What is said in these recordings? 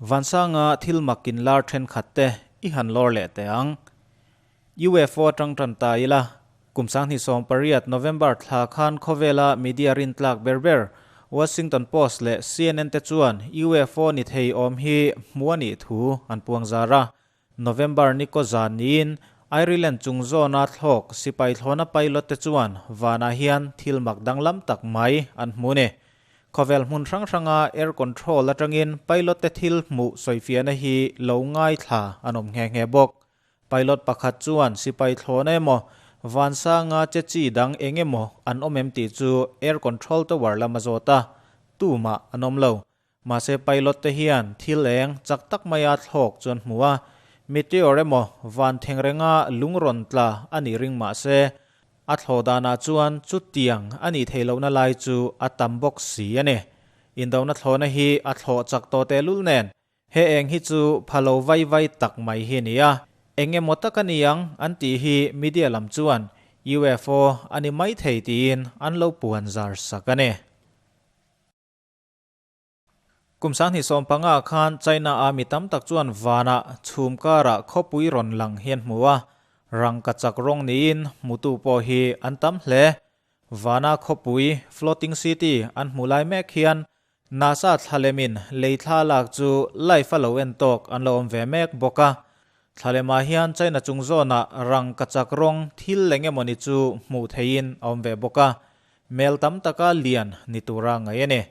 Vansanga thil mak inlar thenkhat te i han lawr leh teh ang. UFO atang tan ta ila, kum 2018 November thla khan khawvela media rintlak ber ber Washington Post leh CNN te chuan UFO ni thei awm hi hmu a nih thu an puang zar a. November ni kaw zan niin Ireland chung zawna thlawk sipai thlawna pilot te chuan vanah hian thil mak danglam tak mai an hmu ni. Khawvel hmun hrang hranga air control atangin pilot te thil hmuh sawifiahna hi lo ngaithla an awm nghe nghe bawk. Pilot pakhat chuan sipai thlawna emaw, vansanga che chi dang eng emaw an awm em tih chu air control tower lam a zawt a, tumah an awm lo. Mahse pilot te hian thil eng chak tak maia thlawk chu an hmu a, meteor emaw van thengrenga lung rawn tla a nih ring mahse a thlawh danah chuan chutiang a nih theih lohna lai chu a tam bawk si a ni. Indona thlawhna hi a thlawh chak tawh tehlul nen He eng hi chu pha lo vai vai tak mai hi a ni a, eng emaw tak a ni ang an tih hi media lam chuan UFO a ni mai thei tiin an lo puan zar sak a ni. Kum 2015 khan China a mi tam tak chuan vanah chhum karah khawpui rawn lang hi an hmu a, rangkachak rawng niin hmutu pawh hi an tam hle. Vana khawpui, floating city, an hmuh lai mek hian NASA thlalemin lei thla lak chu live a lo en tawk an lo awm ve mek bawk a. Thlalemah hian China chung zawnah rang ka chak rawng thil eng emawni chu hmuh theihin a awm ve bawk a. Mel tam taka lian ni tura ngaih a ni.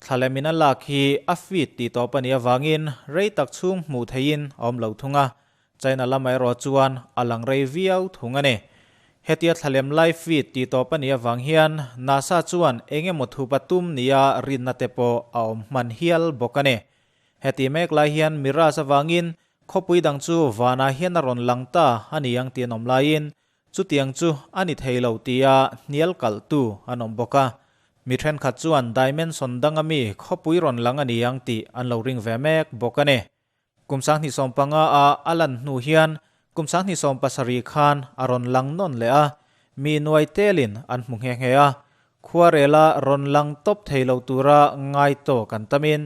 Thlalemin a lak hi a feed tih tawp a nih avangin rei tak chhung hmuh theihin a awm lo thung a. China lamah erawh chuan a lang rei viau thung a ni. Hetia thlalem live feed tih tawp a nih avang hian NASA chuan eng emaw thupa tum nia rinna te pawh a awm hman hial bawk a ni. Heti mek lai hian Mirage avangin khawpui dang chu vanah hian a rawn lang ta a ni ang tih an awm laiin chutiang chu a ni thei lo tia hnial kalhtu an awm bawk a. Mi thenkhat chuan dimension danga mi khawpui rawn lang a ni ang tih an lo ring ve mek bawk a ni. Kum 2015 a a lan hnu hian kum 2017 khan a rawn lang nawn leh a, mi nuai telin an hmu nghe nghe a. Khuarela rawn lang tawp thei lo tura ngai tawk an tamin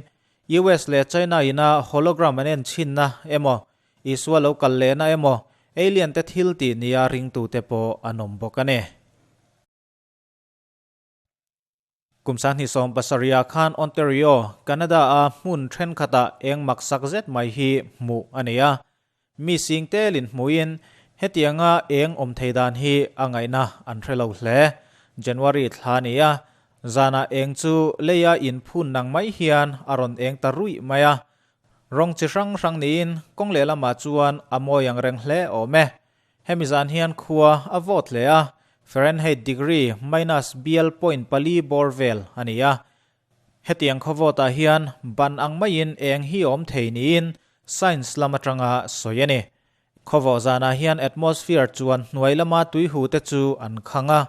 US leh China ina hologram an en chhinna emaw, Isua lo kal lehna emaw, alien te thil tih nia ringtute pawh an awm bawk a ni. Kum 2017 khan Ontario, Canada-a hmun thenkhatah eng maksak zet mai hi hmuh a nei a. Mi sing telin hmuhin hetianga eng awm thei dan hi a ngaihna an hre lo hle. January thla a ni a, zanah eng chu leia inphun nang mai hian a rawn eng ta ruih mai a. Rawng chi hrang hrang niin kawng lehlamah chuan a mawi ang reng hle awm e. Hemi zan hian khua a vawt hle a, Fahrenheit degree minus bial point pali bawr vel a ni a. Hetiang khaw vawtah hian ban ang maiin eng hi awm thei niin science lam atanga sawi a ni. Khaw vawh zanah hian atmosphere chuan hnuai lama tuihu te chu an khang a,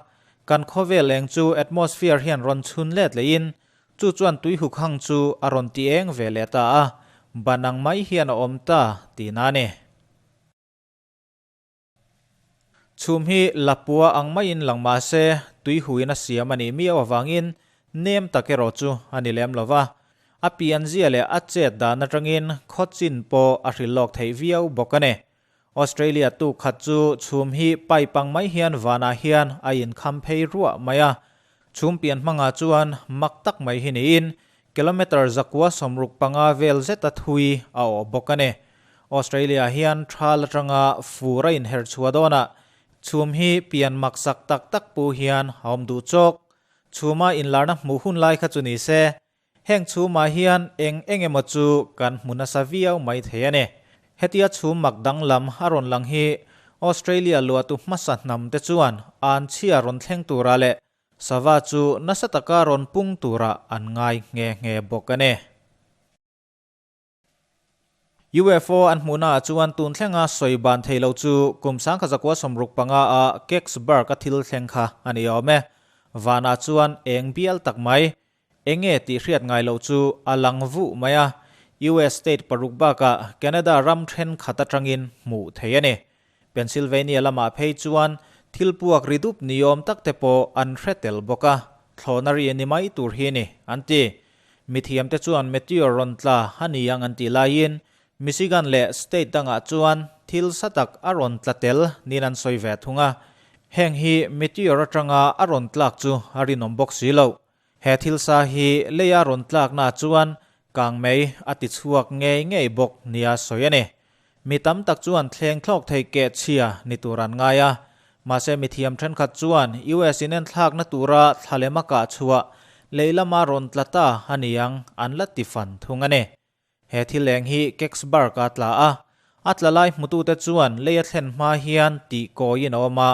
kan khawvel eng chu atmosphere hian rawn chhun let lehin chu chuan tuihu khang chu a rawn ti eng ve leh ta a, ban ang mai hian a awm ta tihna a ni. Chhum hi lapua ang maiin lang mah se, tui huin a siam a nih miau avangin nem tak erawh chu a ni lem lo va. A pianzia leh a chet dan atangin khaw chin pawh a hrilh lawk theih viau bawk a ni. Australia tuk khat chu chhum hi pipe ang mai hian vanah hian a inkham phei ruah mai a. Chhum pian hmangah chuan mak tak mai hi niin Kilometre 165 vel zeta thui a awh bawk a ni. Australia hian thal atanga fur a inher chhuah dawnah chhum hi pian maksak tak tak pu hian a awm duh chawk. Chhuma inlarna hmuh hun lai kha chu ni se, heng chhumah hian eng eng emaw chu kan hmu nasa viau mai thei a ni. Hetia chhum mak danglam a rawn lang hi Australia luahtu hmasa hnam te chuan an chhia rawn thleng tura leh Sava chu nasa taka rawn pung turah an ngai nghe nghe bawk a ni. UFO an hmuhnaah chuan tun thlenga sawi ban thei lo chu kum 1965 a Kecksburg a thil thleng kha a ni awm e. Vanah chuan eng bial tak mai, enge tih hriat ngai loh chu a lang vuh mai a, US state paruk bakah Canada ram thenkhat atangin hmuh theih a ni. Pennsylvania lamah phei chuan thil puak ri dup ni awm tak te pawh an hre tel bawk a, thlawhna ri ni mai tur hi a ni, an ti. Mithiamte chuan meteor rawn tla a ni ang an tih laiin Michigan leh state dangah chuan thil sa tak a rawn tla tel niin an sawi ve thung a. Heng hi meteor atanga a rawn tlak chu a rinawm bawk si lo. He thil sa hi leia rawn tlakna chuan kangmei a ti chhuak ngei ngei bawk nia sawi a ni. Mi tam tak chuan thleng thlawk thei keh chhia ni tur an ngai a. Mahse mithiam thenkhat chuan US in enthlakna tura thlalem a kah chhuah lei lama rawn tla ta a ni ang an la ti fan thung a ni. He thil eng hi Kecksburg a tla a, a tla lai hmutute chuan lei a thlen hma hian tih kawiin a awm a,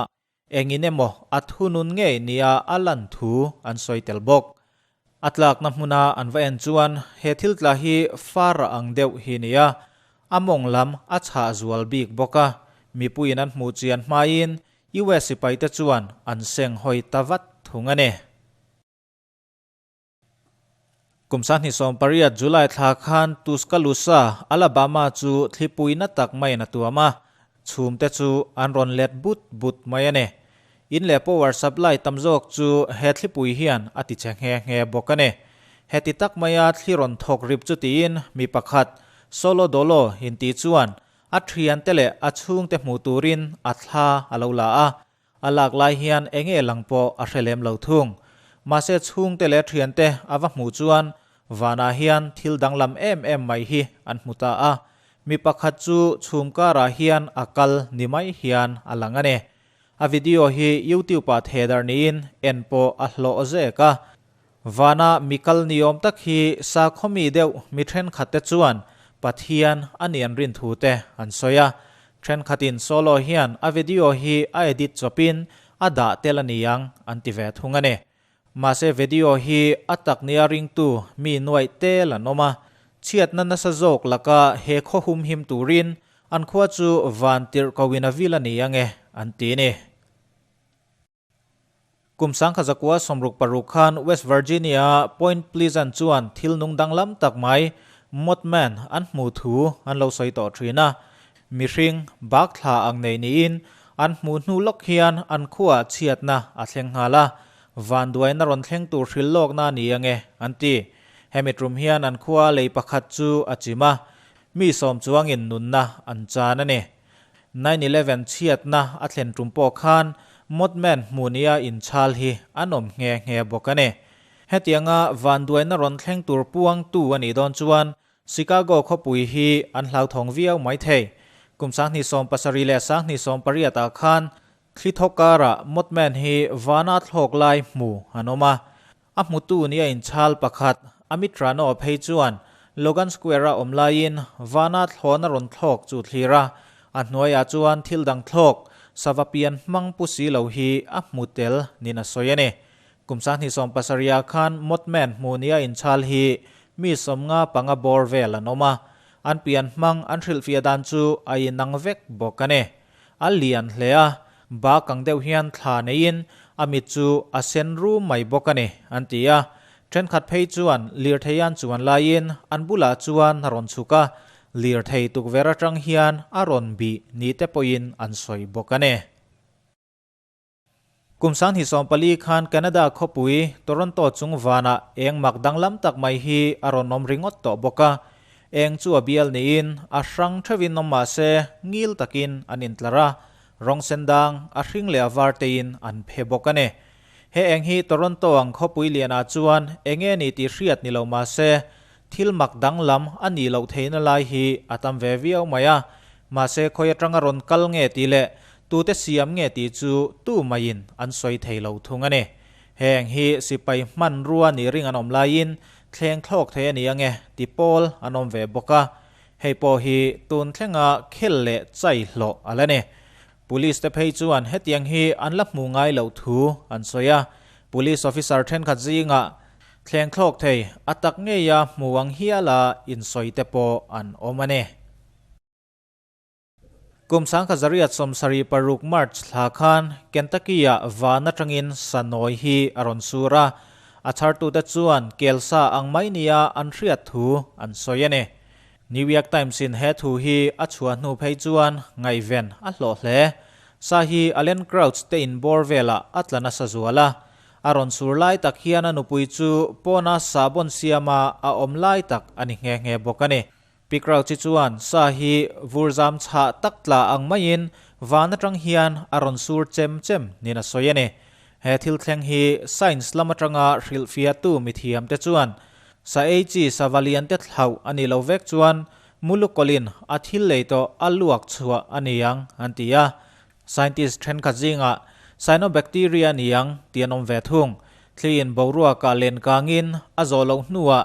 Engin emaw a thunun ngei nia a lan thu an sawi tel bawk. A tlakna hmuna an va en chuan he thil tla hi fara ang deuh hi nia, a mawng lam a chhah zual bik bawk a, mipuiin an hmuh chian hmain US sipaite chuan an seng hawi ta vat thung a ni. Kum 2018 July thla khan Tuscaloosa, Alabama chu thlipui na tak maiin a tuam a, chhumte chu an rawn let but but mai a ni. In leh power supply tam zawk chu he thlipui hian a ti che nghe nghe bawk a ni. Heti tak maia thli rawn thawk rip chu tiin mi pakhat, Solo Dolo inti chuan a thiante leh a chhungte hmuh turin a thla a lo la a, A lak lai hian enge lang pawh a hre lem lo thung. Mahse chhungte leh thiante a va hmuh chuan vanah hian thil danglam em em mai hi an hmu ta a. Mi pakhat chu chhum karah hian a kal ni mai hian a lang a ni. A video hi YouTube ah thehdarh niin en pawh a hlawh zek a. Vana mi kal ni awm tak hi sakhawmi deuh mi thenkhatte chuan Pathian a ni an rin thu te an sawi a. Thenkhatin Solo hian a video hi a edit chawpin a dah tel a ni ang an ti ve thung a ni. Mahse video hi a tak nia ringtu mi nuaih tel an awm a. Chhiatna nasa zawk laka he khaw humhim turin an khua chu van tirh koin a vil a ni ang e an ti a ni. Kum 1966 khan West Virginia-a Point Pleasant chuan thil nung danglam tak mai, Mothman, an hmuh thu an lo sawi tawh thin a. Mihring, bak thla ang nei niin an hmuh hnu lawk hian an khuaah chhiatna a thleng nghal a, vanduaina rawn thleng tur hrilh lawkna a ni ange, an ti. Hemi tum hian an khua lei pakhat chu a chim a, mi sawm chuangin nunna an chan a ni. 9/11 chhiatna a thlen tum pawh khan Mothman hmuhnia inchhal hi an awm nghe nghe bawk a ni. Hetianga vanduaina rawn thleng tur puangtu a nih dawn chuan Chicago khawpui hi an hlauthawng viau mai thei. Kum 2070 leh 2080 ah khan thli thaw karah Mothman hi vana thlawk lai hmu an awm a. A hmutu nia inchhal pakhat, Amit Rano phei chuan Logan Square-a awm laiin vana thlawna rawn thlawk chu thlir a, a hnuaiah chuan thil dang thlawk, sava pian hmang pu si lo hi a hmu tel niin a sawi a ni. Kum 2070 khan Mothman hmu nia inchhal hi mi 55 bawr vel an awm a, an pian hmang an hrilhfiah dan chu a inang vek bawk a ni. A lian hle a, bak ang deuh hian thla neiin a mit chu a sen rum mai bawk a ni, an ti a. Thenkhat phei chuan lirthei an chuan laiin an bulah chuan a rawn chhuk a, lirthei tukverh atang hian a rawn bih ni te pawhin an sawi bawk a ni. Kum 2014 khan Canada khawpui Toronto chung vanah eng mak danglam tak mai hi a rawn awm ringawt tawh bawk a. Eng chu a bial niin a hrang theuhin awm mah se ngil takin an intlar a, rawng sen dang a hring leh a var tein an phe bawk a ni. He eng hi Toronto ang khawpui lianah chuan eng nge ni tih hriat ni lo mah se thil mak danglam a nih loh theihna lai hi a tam ve viau mai a. Mahse khawi atanga rawn kal nge tih leh Tute siam nge tih chu tu maiin an sawi thei lo thung a ni. Heng hi sipai hmanrua nih ring an awm laiin thleng thlawk thei a ni ange ti pawl an awm ve bawk a. Hei pawh hi tun thlenga khel leh chai hlawh a la ni. Police te phei chuan hetiang hi an la hmu ngai loh thu an sawi a. Police officer thenkhat zingah thleng thlawk thei a tak ngeia hmu ang hiala insawi te pawh an awm a ni. Kum 1976 March thla khan Kentucky-ah van atangin sanawi hi a rawn sur a, a chhartute chuan kelsa ang mai nia an hriat thu an sawi a ni. New York Times-in he thu hi a chhuah hnu phei chuan ngaihven a hlawh hle. Sa hi Allen Crouch te inbawr velah a tla nasa zual a. A rawn sur lai tak hian a nupui chu pawna sahbawn siama a awm lai tak a ni nghe nghe bawk a ni. Pi Crouch-i chuan sa hi vur zam chhah tak tla ang maiin van atang hian a rawn sur chem chem niin a sawi a ni. He thil thleng hi science lam atanga hrilhfiahtu mithiamte chuan sa ei chi sava liante thlauh a nih loh vek chuan mulukawlin a thil lei tawh a luak chhuah a ni ang an ti a. Scientist thenkhat zingah cyanobacteria ni ang tih an awm ve thung. Thliin boruakah len kangin a zawh loh hnuah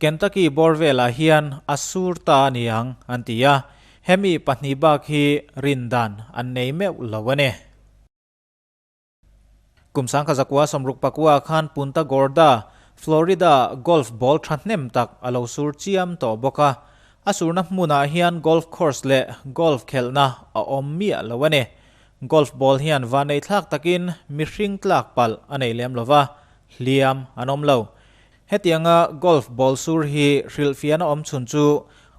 Kentucky bawr velah hian a sur ta a ni ang an ti a, hemi pahnih bak hi rin dan an nei meuh lo a ni. Kum sangkha zakua 64 khan Punta Gorda, Florida golf ball thahnem tak a lo sur chiam tawh bawk a. A surna hmunah hian golf course leh golf khelhna a awm miah lo a ni. Golf ball hian vanei thlak takin mihring tlak palh a nei lem lo va, hliam an awm lo. Hetianga golf ball sur hi hrilhfiahna awm chhun chu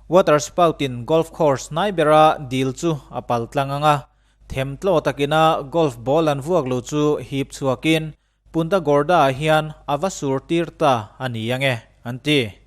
water spout in golf course hnai bera dil chu a pal tlang ang a, them tlaw takina golf ball an vuak lo chu hip chhuakin Punta Gorda ah hian a va sur tir ta a ni ang e, an ti.